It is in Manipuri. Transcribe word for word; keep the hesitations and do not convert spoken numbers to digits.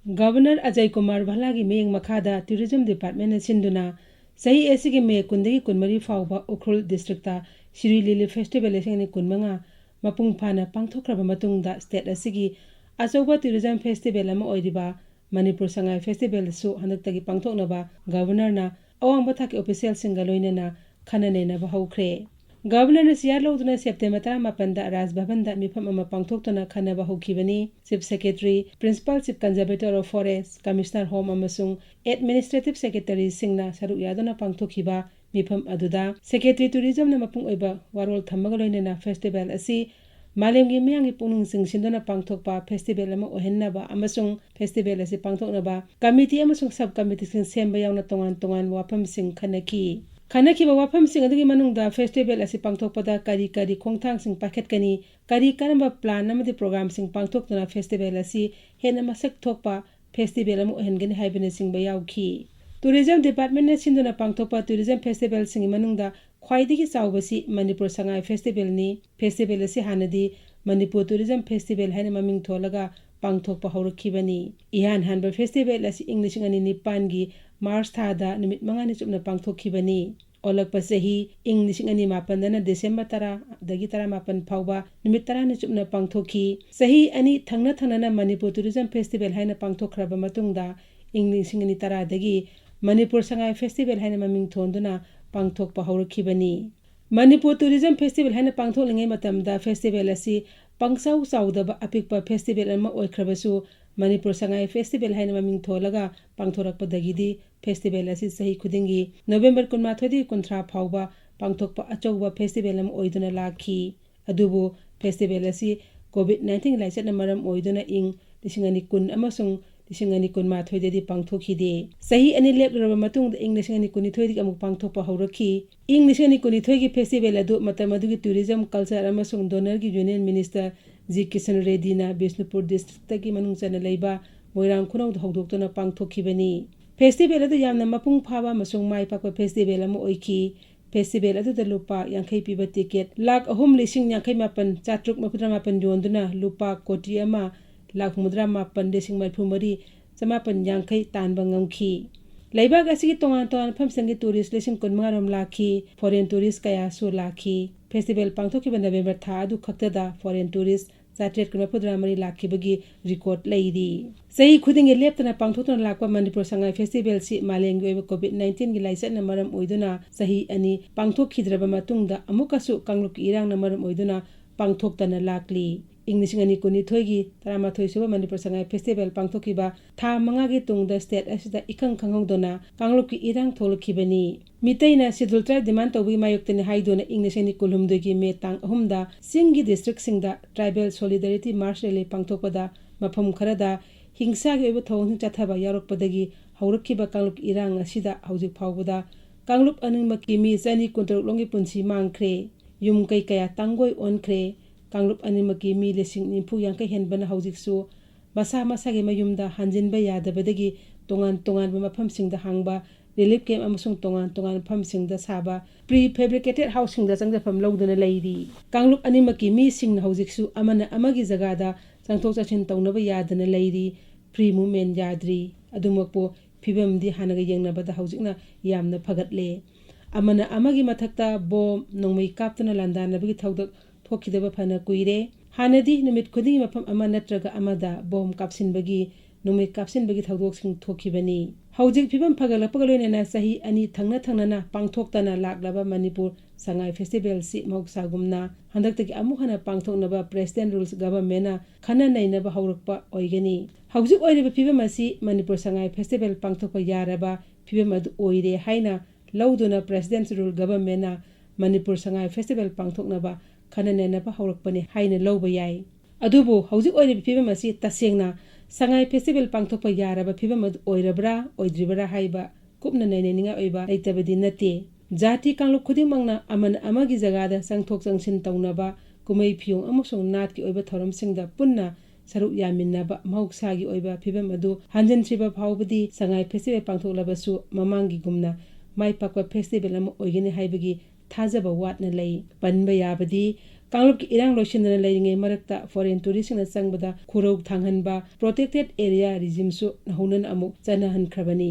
ꯒꯕꯔꯅꯔ ꯑꯖꯌ ꯀꯨꯃꯥꯔ ꯚꯜꯂꯥꯒꯤ ꯃꯤꯠꯌꯦꯡ ꯃꯈꯥꯗ Tourism Departmentꯅ ꯁꯤꯟꯗꯨꯅ ꯆꯍꯤ ꯑꯁꯤꯒꯤ ꯃꯦ ꯀꯨꯟꯗꯒꯤ ꯀꯨꯟꯃꯔꯤ ꯐꯥꯎꯕ ꯎꯈ꯭ꯔꯨꯜ districtꯇ ꯁꯤꯔꯨꯏ ꯂꯤꯂꯤ festival ꯂꯤꯁꯤꯡ ꯑꯅꯤ ꯀꯨꯟꯃꯉꯥ ꯃꯄꯨꯡ ꯐꯥꯅ ꯄꯥꯡꯊꯣꯛꯈ꯭ꯔꯕ ꯃꯇꯨꯡꯗ state ꯑꯁꯤꯒꯤ ꯑꯆꯧꯕ tourism festival ꯑꯃ ꯑꯣꯏꯔꯤꯕ ꯃꯅꯤꯄꯨꯔ ꯁꯉꯥꯏ festivalꯁꯨ ꯍꯟꯗꯛꯇꯒꯤ ꯄꯥꯡꯊꯣꯛꯅꯕ ꯒꯕꯔꯅꯔꯅ ꯑꯋꯥꯡꯕ ꯊꯥꯛꯀꯤ officialꯁꯤꯡꯒ ꯂꯣꯏꯅꯅ ꯈꯟꯅ ꯅꯩꯅꯕ ꯍꯧꯈ꯭ꯔꯦ꯫ ꯒꯕꯔꯅꯔꯅ ꯆꯤꯌꯥꯔ ꯂꯧꯗꯨꯅ September ꯇꯔꯥꯃꯥꯄꯟꯗ ꯔꯥꯖ ꯚꯕꯟꯗ ꯃꯤꯐꯝ ꯑꯃ ꯄꯥꯡꯊꯣꯛꯇꯨꯅ ꯈꯟꯅꯕ ꯍꯧꯈꯤꯕꯅꯤ꯫ Chief Secretary, Principal Chief Conservator of Forest, Commissioner Home ꯑꯃꯁꯨꯡ Administrative Secretaryꯁꯤꯡꯅ ꯁꯔꯨꯛ ꯌꯥꯗꯨꯅ ꯄꯥꯡꯊꯣꯛꯈꯤꯕ ꯃꯤꯐꯝ ꯑꯗꯨꯗ Secretary Tourismꯅ ꯃꯄꯨꯡ ꯑꯣꯏꯕ ꯋꯥꯔꯣꯜ ꯊꯝꯕꯒ ꯂꯣꯏꯅꯅ festival ꯑꯁꯤ ꯃꯥꯂꯦꯝꯒꯤ ꯃꯤꯌꯥꯝꯒꯤ ꯄꯨꯛꯅꯤꯡ ꯆꯤꯡꯁꯤꯟꯗꯨꯅ ꯄꯥꯡꯊꯣꯛꯄ festival ꯑꯃ ꯑꯣꯏꯍꯟꯅꯕ ꯑꯃꯁꯨꯡ festival ꯑꯁꯤ ꯄꯥꯡꯊꯣꯛꯅꯕ committee ꯑꯃꯁꯨꯡ sub committeeꯁꯤꯡ ꯁꯦꯝꯕ ꯌꯥꯎꯅ ꯇꯣꯉꯥꯟ ꯇꯣꯉꯥꯟꯕ ꯋꯥꯐꯝꯁꯤꯡ ꯈꯟꯅꯈꯤ꯫ ꯈꯟꯅꯈꯤꯕ ꯋꯥꯐꯝꯁꯤꯡ ꯑꯗꯨꯒꯤ ꯃꯅꯨꯡꯗ festival ꯑꯁꯤ ꯄꯥꯡꯊꯣꯛꯄꯗ ꯀꯔꯤ ꯀꯔꯤ ꯈꯣꯡꯊꯥꯡꯁꯤꯡ ꯄꯥꯏꯈꯠꯀꯅꯤ, ꯀꯔꯤ ꯀꯔꯝꯕ plan ꯑꯃꯗꯤ programꯁꯤꯡ ꯄꯥꯡꯊꯣꯛꯇꯨꯅ festival ꯑꯁꯤ ꯍꯦꯟꯅ ꯃꯁꯛ ꯊꯣꯛꯄ festival ꯑꯃ ꯑꯣꯏꯍꯟꯒꯅꯤ ꯍꯥꯏꯕꯅꯆꯤꯡꯕ ꯌꯥꯎꯈꯤ꯫ Tourism Departmentꯅ ꯁꯤꯟꯗꯨꯅ ꯄꯥꯡꯊꯣꯛꯄ tourism festivalꯁꯤꯡꯒꯤ ꯃꯅꯨꯡꯗ ꯈ꯭ꯋꯥꯏꯗꯒꯤ ꯆꯥꯎꯕꯁꯤ ꯃꯅꯤꯄꯨꯔ ꯁꯉꯥꯏ festivalꯅꯤ꯫ Festival ꯑꯁꯤ ꯍꯥꯟꯅꯗꯤ ꯃꯅꯤꯄꯨꯔ Tourism Festival ꯍꯥꯏꯅ ꯃꯃꯤꯡ ꯊꯣꯜꯂꯒ ꯄꯥꯡꯊꯣꯛꯄ ꯍꯧꯔꯛꯈꯤꯕꯅꯤ꯫ ꯏꯍꯥꯟ ꯍꯥꯟꯕ festival ꯑꯁꯤ ꯏꯪ ꯂꯤꯁꯤꯡ ꯑꯅꯤ ꯅꯤꯄꯥꯟꯒꯤ March ꯊꯥꯗ ꯅꯨꯃꯤꯠ ꯃꯉꯥꯅꯤ ꯆꯨꯞꯅ ꯄꯥꯡꯊꯣꯛꯈꯤꯕꯅꯤ꯫ ꯑꯣꯜꯂꯛꯄ ꯆꯍꯤ ꯏꯪ ꯂꯤꯁꯤꯡ ꯑꯅꯤ ꯃꯥꯄꯟꯗꯅ December ꯇꯔꯥꯗꯒꯤ ꯇꯔꯥꯃꯥꯄꯟ ꯐꯥꯎꯕ ꯅꯨꯃꯤꯠ ꯇꯔꯥꯅꯤ ꯆꯨꯞꯅ ꯄꯥꯡꯊꯣꯛꯈꯤ꯫ ꯆꯍꯤ ꯑꯅꯤ ꯊꯪꯅ ꯊꯪꯅꯅ ꯃꯅꯤꯄꯨꯔ Tourism Festival ꯍꯥꯏꯅ ꯄꯥꯡꯊꯣꯛꯈ꯭ꯔꯕ ꯃꯇꯨꯡꯗ ꯏꯪ ꯂꯤꯁꯤꯡ ꯑꯅꯤ ꯇꯔꯥꯗꯒꯤ ꯃꯅꯤꯄꯨꯔ ꯁꯉꯥꯏ festival ꯍꯥꯏꯅ ꯃꯃꯤꯡ ꯊꯣꯟꯗꯨꯅ ꯄꯥꯡꯊꯣꯛꯄ ꯍꯧꯔꯛꯈꯤꯕꯅꯤ꯫ ꯃꯅꯤꯄꯨꯔ Tourism Festival ꯍꯥꯏꯅ ꯄꯥꯡꯊꯣꯛꯂꯤꯉꯩ ꯃꯇꯝꯗ festival ꯑꯁꯤ ꯄꯪꯆꯥꯎ ꯆꯥꯎꯗꯕ ꯑꯄꯤꯛꯄ festival ꯑꯃ ꯑꯣꯏꯈ꯭ꯔꯕꯁꯨ, ꯃꯅꯤꯄꯨꯔ ꯁꯉꯥꯏ festival ꯍꯥꯏꯅ ꯃꯃꯤꯡ ꯊꯣꯜꯂꯒ ꯄꯥꯡꯊꯣꯔꯛꯄꯗꯒꯤꯗꯤ festival ꯑꯁꯤ ꯆꯍꯤ ꯈꯨꯗꯤꯡꯒꯤ November ꯀꯨꯟꯃꯥꯊꯣꯏꯗꯒꯤ ꯀꯨꯟꯊ꯭ꯔꯥ ꯐꯥꯎꯕ ꯄꯥꯡꯊꯣꯛꯄ ꯑꯆꯧꯕ festival ꯑꯃ ꯑꯣꯏꯗꯨꯅ ꯂꯥꯛꯈꯤ꯫ ꯑꯗꯨꯕꯨ festival ꯑꯁꯤ COVID nineteen ꯂꯥꯏꯆꯠꯅ ꯃꯔꯝ ꯑꯣꯏꯗꯨꯅ ꯏꯪ ꯂꯤꯁꯤꯡ ꯑꯅꯤ ꯀꯨꯟ ꯑꯃꯁꯨꯡ ꯂꯤꯁꯤꯡ ꯑꯅꯤ ꯀꯨꯟꯃꯥꯊꯣꯏꯗꯗꯤ ꯄꯥꯡꯊꯣꯛꯈꯤꯗꯦ꯫ ꯆꯍꯤ ꯑꯅꯤ ꯂꯦꯞꯂꯨꯔꯕ ꯃꯇꯨꯡꯗ ꯏꯪ ꯂꯤꯁꯤꯡ ꯑꯅꯤ ꯀꯨꯟꯅꯤꯊꯣꯏꯗꯒꯤ ꯑꯃꯨꯛ ꯄꯥꯡꯊꯣꯛꯄ ꯍꯧꯔꯛꯈꯤ꯫ ꯏꯪ ꯂꯤꯁꯤꯡ ꯑꯅꯤ ꯀꯨꯟꯅꯤꯊꯣꯏꯒꯤ festival ꯑꯗꯨ ꯃꯇꯝ ꯑꯗꯨꯒꯤ Tourism, Culture ꯑꯃꯁꯨꯡ Donor ꯒꯤ Union Minister G Kisan ꯔꯦꯗꯤꯅ Bishnupur districtꯇꯒꯤ ꯃꯅꯨꯡ ꯆꯟꯅ ꯂꯩꯕ ꯃꯣꯏꯔꯥꯡ ꯈꯨꯅꯧꯗ ꯍꯧꯗꯣꯛꯇꯨꯅ ꯄꯥꯡꯊꯣꯛꯈꯤꯕꯅꯤ꯫ Festival ꯑꯗꯨ ꯌꯥꯝꯅ ꯃꯄꯨꯡ ꯐꯥꯕ ꯑꯃꯁꯨꯡ ꯃꯥꯏ ꯄꯥꯛꯄ festival ꯑꯃ ꯑꯣꯏꯈꯤ꯫ Festival ꯑꯗꯨꯗ ꯂꯨꯄꯥ ꯌꯥꯡꯈꯩ ꯄꯤꯕ ticket ꯂꯥꯈ ꯑꯍꯨꯝ ꯂꯤꯁꯤꯡ ꯌꯥꯡꯈꯩ ꯃꯥꯄꯟ ꯆꯥꯇ꯭ꯔꯨꯛ ꯃꯔꯤꯐꯨꯇꯔꯥ ꯃꯥꯄꯟ ꯌꯣꯟꯗꯨꯅ ꯂꯨꯄꯥ ꯀꯣꯇꯤ ꯑꯃ ꯂꯥꯈ ꯍꯨꯝꯐꯨꯇꯔꯥ ꯃꯥꯄꯟ ꯂꯤꯁꯤꯡ ꯃꯔꯤꯐꯨ ꯃꯔꯤ ꯆꯃꯥꯄꯟ ꯌꯥꯡꯈꯩ ꯇꯥꯟꯕ ꯉꯝꯈꯤ꯫ ꯂꯩꯕꯥꯛ ꯑꯁꯤꯒꯤ ꯇꯣꯉꯥꯟ ꯇꯣꯉꯥꯟꯕ ꯃꯐꯝꯁꯤꯡꯒꯤ tourist ꯂꯤꯁꯤꯡ ꯀꯨꯟꯃꯉꯥ ꯔꯣꯝ ꯂꯥꯛꯈꯤ꯫ Foreign tourist ꯀꯌꯥꯁꯨ ꯂꯥꯛꯈꯤ꯫ Festival ꯄꯥꯡꯊꯣꯛꯈꯤꯕ November ꯊꯥ ꯑꯗꯨ ꯈꯛꯇꯗ foreign tourist ꯆꯥꯇ꯭ꯔꯦꯠ ꯃꯔꯤꯐꯨꯇꯔꯥ ꯃꯔꯤ ꯂꯥꯛꯈꯤꯕꯒꯤ record ꯂꯩꯔꯤ꯫ ꯆꯍꯤ ꯈꯨꯗꯤꯡꯒꯤ ꯂꯦꯞꯇꯅ ꯄꯥꯡꯊꯣꯛꯇꯨꯅ ꯂꯥꯛꯄ ꯃꯅꯤꯄꯨꯔ ꯁꯉꯥꯏ Festivalꯁꯤ ꯃꯥꯂꯦꯝꯒꯤ ꯑꯣꯏꯕ COVID nineteenꯒꯤ ꯂꯥꯏꯆꯠꯅ ꯃꯔꯝ ꯑꯣꯏꯗꯨꯅ ꯆꯍꯤ ꯑꯅꯤ ꯄꯥꯡꯊꯣꯛꯈꯤꯗ꯭ꯔꯕ ꯃꯇꯨꯡꯗ ꯑꯃꯨꯛꯀꯁꯨ ꯀꯥꯡꯂꯨꯞꯀꯤ ꯏꯔꯥꯡꯅ ꯃꯔꯝ ꯑꯣꯏꯗꯨꯅ ꯄꯥꯡꯊꯣꯛꯇꯅ ꯂꯥꯛꯂꯤ꯫ ꯏꯪ ꯂꯤꯁꯤꯡ ꯑꯅꯤ ꯀꯨꯟꯅꯤꯊꯣꯏꯒꯤ ꯇꯔꯥꯃꯥꯊꯣꯏ ꯁꯨꯕ ꯃꯅꯤꯄꯨꯔ ꯁꯉꯥꯏ Festival ꯄꯥꯡꯊꯣꯛꯈꯤꯕ ꯊꯥ ꯃꯉꯥꯒꯤ ꯇꯨꯡꯗ state ꯑꯁꯤꯗ ꯏꯈꯪ ꯈꯪꯍꯧꯗꯅ ꯀꯥꯡꯂꯨꯞꯀꯤ ꯏꯔꯥꯡ ꯊꯣꯛꯂꯛꯈꯤꯕꯅꯤ꯫ ꯃꯤꯇꯩꯅ Scheduled Tribe demand ꯇꯧꯕꯒꯤ ꯃꯥꯌꯣꯛꯇꯅꯤ ꯍꯥꯏꯗꯨꯅ ꯏꯪ ꯂꯤꯁꯤꯡ ꯑꯅꯤ ꯀꯨꯟꯍꯨꯝꯗꯣꯏꯒꯤ May ꯇꯥꯡ ꯑꯍꯨꯝꯗ ꯆꯤꯡꯒꯤ districtꯁꯤꯡꯗ Tribal Solidarity March Rally ꯄꯥꯡꯊꯣꯛꯄꯗ ꯃꯐꯝ ꯈꯔꯗ ꯍꯤꯡꯁꯥꯒꯤ ꯑꯣꯏꯕ ꯊꯧꯑꯣꯡꯁꯤꯡ ꯆꯠꯊꯕ ꯌꯥꯎꯔꯛꯄꯗꯒꯤ ꯍꯧꯔꯛꯈꯤꯕ ꯀꯥꯡꯂꯨꯞ ꯏꯔꯥꯡ ꯑꯁꯤꯗ ꯍꯧꯖꯤꯛ ꯐꯥꯎꯕꯗ ꯀꯥꯡꯂꯨꯞ ꯑꯅꯤꯃꯛꯀꯤ ꯃꯤ ꯆꯅꯤ ꯀꯨꯟꯇꯔꯨꯛ ꯂꯣꯝꯒꯤ ꯄꯨꯟꯁꯤ ꯃꯥꯡꯈ꯭ꯔꯦ꯫ ꯌꯨꯝ ꯀꯩ ꯀꯌꯥ ꯇꯥꯡꯒꯣꯏ ꯑꯣꯟꯈ꯭ꯔꯦ꯫ ꯀꯥꯡꯂꯨꯞ ꯑꯅꯤꯃꯛꯀꯤ ꯃꯤ ꯂꯤꯁꯤꯡ ꯅꯤꯐꯨ ꯌꯥꯡꯈꯩ ꯍꯦꯟꯕꯅ ꯍꯧꯖꯤꯛꯁꯨ ꯃꯁꯥ ꯃꯁꯥꯒꯤ ꯃꯌꯨꯝꯗ ꯍꯟꯖꯤꯟꯕ ꯌꯥꯗꯕꯗꯒꯤ ꯇꯣꯉꯥꯟ ꯇꯣꯉꯥꯟꯕ ꯃꯐꯝꯁꯤꯡꯗ ꯍꯥꯡꯕ relief camp ꯑꯃꯁꯨꯡ ꯇꯣꯉꯥꯟ ꯇꯣꯉꯥꯟꯕ ꯃꯐꯝꯁꯤꯡꯗ ꯁꯥꯕ prefabricated houseꯁꯤꯡꯗ ꯆꯪꯖꯐꯝ ꯂꯧꯗꯨꯅ ꯂꯩꯔꯤ꯫ ꯀꯥꯡꯂꯨꯞ ꯑꯅꯤꯃꯛꯀꯤ ꯃꯤꯁꯤꯡꯅ ꯍꯧꯖꯤꯛꯁꯨ ꯑꯃꯅ ꯑꯃꯒꯤ ꯖꯒꯥꯗ ꯆꯪꯊꯣꯛ ꯆꯪꯁꯤꯟ ꯇꯧꯅꯕ ꯌꯥꯗꯅ ꯂꯩꯔꯤ꯫ Free movement ꯌꯥꯗ꯭ꯔꯤ꯫ ꯑꯗꯨꯃꯛꯄꯨ ꯐꯤꯕꯝꯗꯤ ꯍꯥꯟꯅꯒ ꯌꯦꯡꯅꯕꯗ ꯍꯧꯖꯤꯛꯅ ꯌꯥꯝꯅ ꯐꯒꯠꯂꯦ꯫ ꯑꯃꯅ ꯑꯃꯒꯤ ꯃꯊꯛꯇ bomb, ꯅꯣꯡꯃꯩ ꯀꯥꯞꯇꯨꯅ ꯂꯥꯟꯗꯥꯅꯕꯒꯤ ꯊꯧꯗꯣꯛ ꯊꯣꯛꯈꯤꯗꯕ ꯐꯅ ꯀꯨꯏꯔꯦ꯫ ꯍꯥꯟꯅꯗꯤ ꯅꯨꯃꯤꯠ ꯈꯨꯗꯤꯡꯒꯤ ꯃꯐꯝ ꯑꯃ ꯅꯠꯇ꯭ꯔꯒ ꯑꯃꯗ bomb ꯀꯥꯞꯁꯤꯟꯕꯒꯤ, ꯅꯣꯡꯃꯩ ꯀꯥꯞꯁꯤꯟꯕꯒꯤ ꯊꯧꯗꯣꯛꯁꯤꯡ ꯊꯣꯛꯈꯤꯕꯅꯤ꯫ ꯍꯧꯖꯤꯛ ꯐꯤꯕꯝ ꯐꯒꯠꯂꯛꯄꯒ ꯂꯣꯏꯅꯅ ꯆꯍꯤ ꯑꯅꯤ ꯊꯪꯅ ꯊꯪꯅꯅ ꯄꯥꯡꯊꯣꯛꯇꯅ ꯂꯥꯛꯂꯕ ꯃꯅꯤꯄꯨꯔ ꯁꯉꯥꯏ Festivalꯁꯤ ꯃꯍꯧꯁꯥꯒꯨꯝꯅ ꯍꯟꯗꯛꯇꯒꯤ ꯑꯃꯨꯛ ꯍꯟꯅ ꯄꯥꯡꯊꯣꯛꯅꯕ President Rules Governmentꯅ ꯈꯟꯅ ꯅꯩꯅꯕ ꯍꯧꯔꯛꯄ ꯑꯣꯏꯒꯅꯤ꯫ ꯍꯧꯖꯤꯛ ꯑꯣꯏꯔꯤꯕ ꯐꯤꯕꯝ ꯑꯁꯤ ꯃꯅꯤꯄꯨꯔ ꯁꯉꯥꯏ Festival ꯄꯥꯡꯊꯣꯛꯄ ꯌꯥꯔꯕ ꯐꯤꯕꯝ ꯑꯗꯨ ꯑꯣꯏꯔꯦ ꯍꯥꯏꯅ ꯂꯧꯗꯨꯅ President's Rule Governmentꯅ Manipur Sangai Festival ꯄꯥꯡꯊꯣꯛꯅꯕ ꯈꯟꯅ ꯅꯩꯅꯕ ꯍꯧꯔꯛꯄꯅꯤ ꯍꯥꯏꯅ ꯂꯧꯕ ꯌꯥꯏ꯫ ꯑꯗꯨꯕꯨ ꯍꯧꯖꯤꯛ ꯑꯣꯏꯔꯤꯕ ꯐꯤꯕꯝ ꯑꯁꯤ ꯇꯁꯦꯡꯅ ꯁꯉꯥꯏ Festival ꯄꯥꯡꯊꯣꯛꯄ ꯌꯥꯔꯕ ꯐꯤꯕꯝ ꯑꯗꯨ ꯑꯣꯏꯔꯕ꯭ꯔꯥ ꯑꯣꯏꯗ꯭ꯔꯤꯕꯔꯥ ꯍꯥꯏꯕ ꯀꯨꯞꯅ ꯅꯩꯅꯅꯤꯡꯉꯥꯏ ꯑꯣꯏꯕ ꯂꯩꯇꯕꯗꯤ ꯅꯠꯇꯦ꯫ ꯖꯥꯇꯤ ꯀꯥꯡꯂꯨꯞ ꯈꯨꯗꯤꯡꯃꯛꯅ ꯑꯃꯅ ꯑꯃꯒꯤ ꯖꯒꯥꯗ ꯆꯪꯊꯣꯛ ꯆꯪꯁꯤꯟ ꯇꯧꯅꯕ, ꯀꯨꯝꯍꯩ ꯐꯤꯌꯣꯡ ꯑꯃꯁꯨꯡ ꯅꯥꯠꯀꯤ ꯑꯣꯏꯕ ꯊꯧꯔꯝꯁꯤꯡꯗ ꯄꯨꯟꯅ ꯁꯔꯨꯛ ꯌꯥꯃꯤꯟꯅꯕ ꯃꯍꯧꯁꯥꯒꯤ ꯑꯣꯏꯕ ꯐꯤꯕꯝ ꯑꯗꯨ ꯍꯟꯖꯤꯟꯗ꯭ꯔꯤꯕ ꯐꯥꯎꯕꯗꯤ ꯁꯉꯥꯏ Festival ꯄꯥꯡꯊꯣꯛꯂꯕꯁꯨ ꯃꯃꯥꯡꯒꯤꯒꯨꯝꯅ ꯃꯥꯏ ꯄꯥꯛꯄ festival ꯑꯃ ꯑꯣꯏꯒꯅꯤ ꯍꯥꯏꯕꯒꯤ ꯊꯥꯖꯕ ꯋꯥꯠꯅ ꯂꯩ꯫ ꯄꯟꯕ ꯌꯥꯕꯗꯤ ꯀꯥꯡꯂꯨꯞꯀꯤ ꯏꯔꯥꯡ ꯂꯣꯏꯁꯤꯟꯗꯅ ꯂꯩꯔꯤꯉꯩ ꯃꯔꯛꯇ foreign touristꯁꯤꯡꯅ ꯆꯪꯕꯗ ꯈꯨꯔꯧ ꯊꯥꯡꯍꯟꯕ protected area regimeꯁꯨ ꯅꯧꯍꯧꯅꯅ ꯑꯃꯨꯛ ꯆꯠꯅꯍꯟꯈ꯭ꯔꯕꯅꯤ꯫